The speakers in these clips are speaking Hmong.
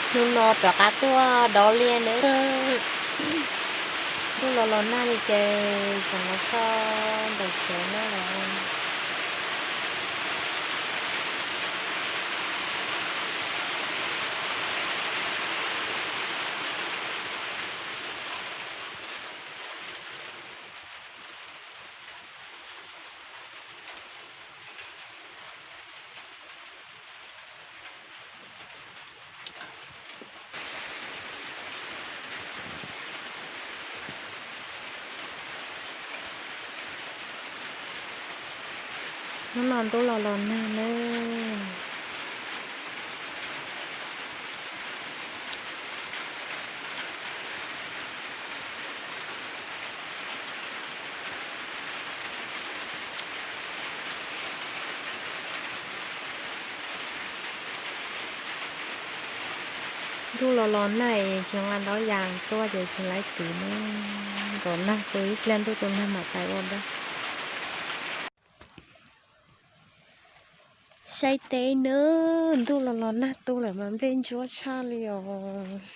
Hnub no rov qab tuaj dob liaj nawb. Ntuj los los nag li ces tseem los so ntawm tsev no lawm. Hnub no ntuj los los nag nawb. Ntuj los los nag es tsis nqa ntaub yas tuaj ces tsis laib kwv ne. Nkaum nag tu ib pliag ntuj tu nag mam pais ua npab. Saib teb nawb, ntuj los los nag tu lawm mas nplej ntsuab tshaj li os.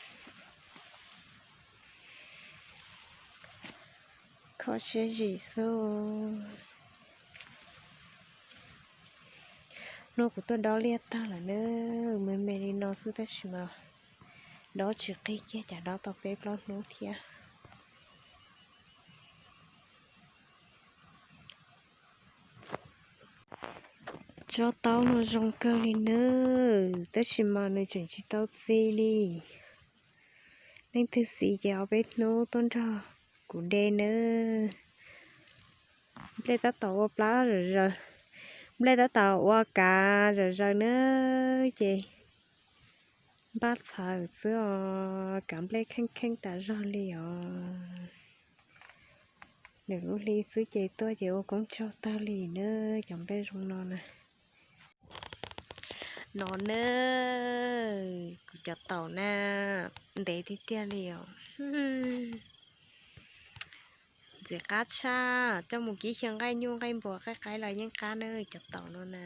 Kho siab zim xwb. Hnub kuv tuaj dob liaj tag lawm nawb, me me li no xwb tab sis mas dob tsis qig kiag, cas dob tau peb plaub hnub thiab. Tsob taub no zoo kawg li nawb, tab sis mas nws tseem tsis tau txi li. Leej twg txi ces ob peb hnub tuaj nrog kuv de nawb. Nplej tab tom ua plab zawm zaws, nplej tab tom ua kav zawm zaws nawb ces npaj txhawv xwb os, kav nplej kheej kheej tas zog li os. Nws lub hli xwb ces tuaj ces ua koob tsaug tag li nawb, cov nplej zoo no na. No nawb, kuv cov taum na, ntev tiag tiag li os. Ntxim qab tshaj, coj mus kib xyaw nqaij nyuj nqaij npua qaij qaib los yeej qab nawb, cov taum no na.